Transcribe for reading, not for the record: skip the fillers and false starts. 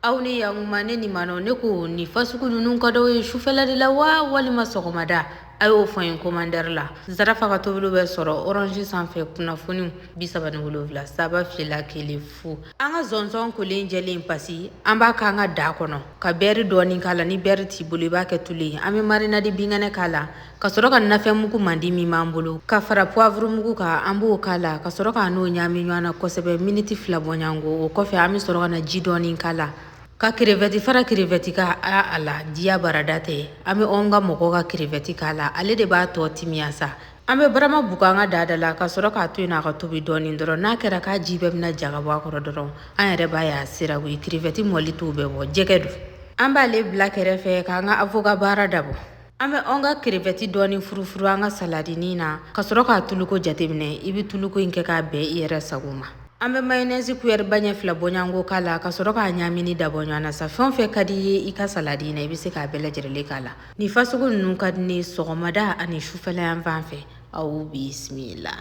Aw ni yakuma, ne ni manɔ. Ne ko nin fasugu ninnu ka d'aw ye sufɛla de la wa, walima sɔgɔmada? A y'o fɔ n ye commentaire la. Zarafa ka tobiliw bɛ sɔrɔ Orange sanfɛ, kunnafoniw 37 3 2 1 0. An ka zɔnzɔn kolen jɛlen pasi, an b'a k'an ka da kɔnɔ ka beurre dɔɔni k'a la. Ni beurre t'i bolo, i b'a kɛ tulu ye. An bɛ marinade binkɛnɛ k'a la, ka sɔrɔ ka nafɛnmugu mandi min b'an bolo ka fara poivre mugu kan, an b'o k'a la, ka sɔrɔ k'a n'o ɲaami ɲɔgɔn na kosɛbɛ miniti 2 bɔɲɔgɔnko. O kɔfɛ, an bɛ sɔrɔ ka na ji dɔɔni k'a la, ka crevette fara crevette ka a la diya barada tɛ. An bɛ anw ka mɔgɔw ka crevette k'a la, ale de b'a tɔ timiya sa. An bɛ barama bugu an ka da da la, ka sɔrɔ k'a to yen a ka tobi dɔɔni dɔrɔn. N'a kɛra k'a ji bɛɛ bɛna ja ka bɔ a kɔrɔ dɔrɔn, an yɛrɛ b'a ye a sera koyi. Crevette mɔli t'o bɛɛ bɔ, jɛgɛ don. An b'ale bila kɛrɛfɛ k'an ka avocat baara dabɔ. An bɛ an ka crevette dɔɔni furufuru an ka saladinin na, ka sɔrɔ k'a tuluko jateminɛ. I bɛ tuluko in kɛ k'a bɛn i yɛrɛ sago ma. An bɛ mayonnaise cuillère ba ɲɛ 2 bɔɲɔgɔnko k'a la, ka sɔrɔ k'a ɲaamini dabɔ ɲɔgɔn na sa. Fɛn o fɛn ka di i ye i ka saladi in na, i bɛ se k'a bɛɛ lajɛlen k'a la. Nin fasugu ninnu ka di ne ye sɔgɔmada ani sufɛla yan fan fɛ. Aw bisimila.